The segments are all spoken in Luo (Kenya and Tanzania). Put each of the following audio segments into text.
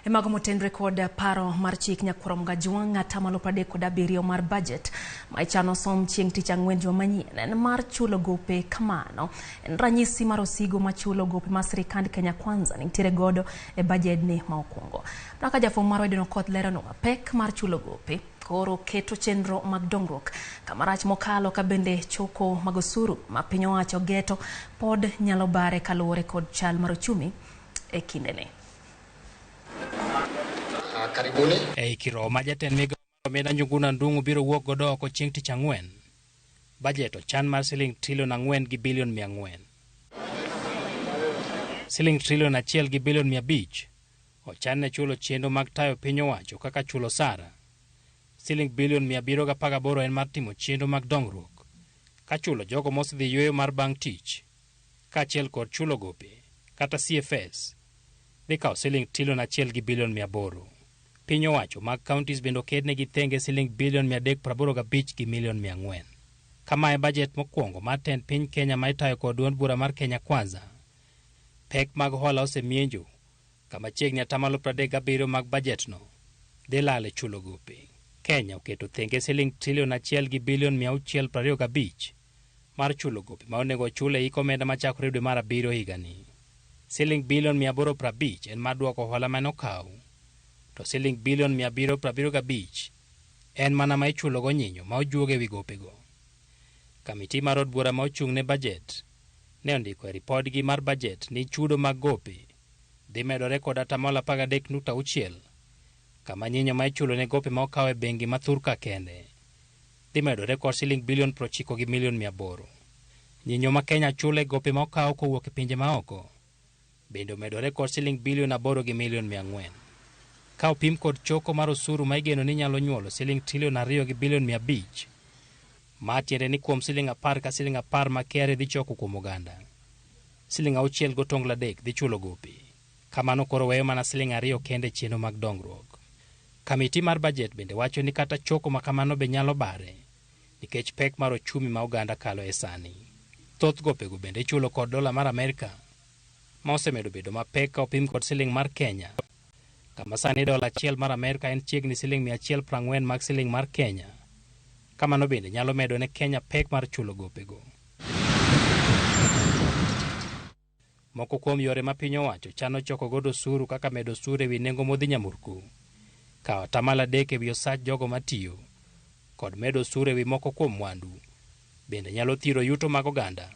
E mago motenre kod paro mar chik nyakwar Mgajwang' 37% mar budget ma ichano som chieng' tich ang'wen juma manyien en mar chulo gope kamano. En ranyisi mar osigo machulo gope ma sirikand Kenya Kwanza nitiere godo e bajedni ma okwongo. Mana ka jafwambo marwa Edwin Okoth leronwa pek mar chulo gope koro keto chenro mag dongruok kamarach mokalo ka bende choko mag osuru ma piny owacho geto pod nyalo bare kaluwore kod chal mar ochumi e kindeni. Karibuni. Ei Kiroma jatend migao mar omenda Njuguna Ndung'u biro wuok godo oko chieng' tich ang'wen. Bajet ochan mar siling trilion 4 gi bilion 400. Siling trilion 1 gi bilion 500 ochan ne chulo chenro mag tayo piny owacho kaka chulo osara. Siling bilion 718 en mar timo chenro mag dongruok, ka chulo jogo mosedhi yueyo mar bang' tich, kaachiel kod chulo gope kata CFS dhi kawo siling trilion 1 gi bilion 800. Piny owacho mag counties bende okedne gi thenge siling bilion 385 gi milion 400. Kama e bajet mokwongo mar tend piny Kenya ma itayo kod duond bura mar Kenya Kwanza. Pek mag hola osemienjo kama chiegni 37% mag bajet no dhi lal e chulo gope. Kenya oketo thenge siling trilion 1 gi bilion 625 mar chulo gope ma onego ochul e hik omenda machakore dwe mar 7 higani. Siling bilion 850 en mar duoko hola mane okaw, to siling bilion 775 en mana ma ichulogo nyinyo ma ojuog ewi gopego. Kamiti mar od bura ma ochung' ne bajet ne ondiko e ripodgi mar bajet ni chudo mag gope dhi medore kod 13.6%, kama nyinyo ma ichulo ne gope ma okaw e bengi ma thurka kende dhi medore kod siling bilion 90 gi milion 800. Nyinyo ma Kenya chulo e gope ma okaw kowuok e pinje maoko bende omedore kod siling bilion 8 gi milion 400. Ka opim kod choko mar osuru ma igeno ni nyalo nyuolo siling trilion 2 gi bilion 500, ma tiende ni kuom siling 10 ka siling 10 ma KRA dhi choko kuom oganda, siling 6.3 dhi chulo gope. Kamano koro weyo mana siling 2 kende chenro mag dongruok. Kamiti mar bajet bende wacho ni kata choko ma kamano be nyalo bare nikech pek mar ochumi ma oganda kalo e sani. Thoth gopego bende ichulo kod dola mar Amerka ma osemedo bedo mapek ka opim kod siling mar Kenya, kama sani dola 1 mar Amerka en chiegni siling 140 mag siling mar Kenya. Kamano bende nyalo medo ne Kenya pek mar chulo gopego. Moko kuom yore ma piny owacho chano choko godo osuru kaka medo osuru ewi nengo modhi nyamburko, kawo 3% ewi osach jogo matiyo, kod medo osuru ewi moko kuom mwandu, bende nyalo thiro yuto mag oganda,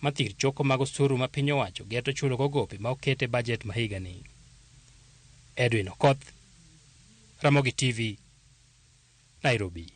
mathir choko mag osuru ma piny owacho geto chulo go gope ma oket e bajet ma higani. Edwin Okoth, Ramogi TV, Nairobi.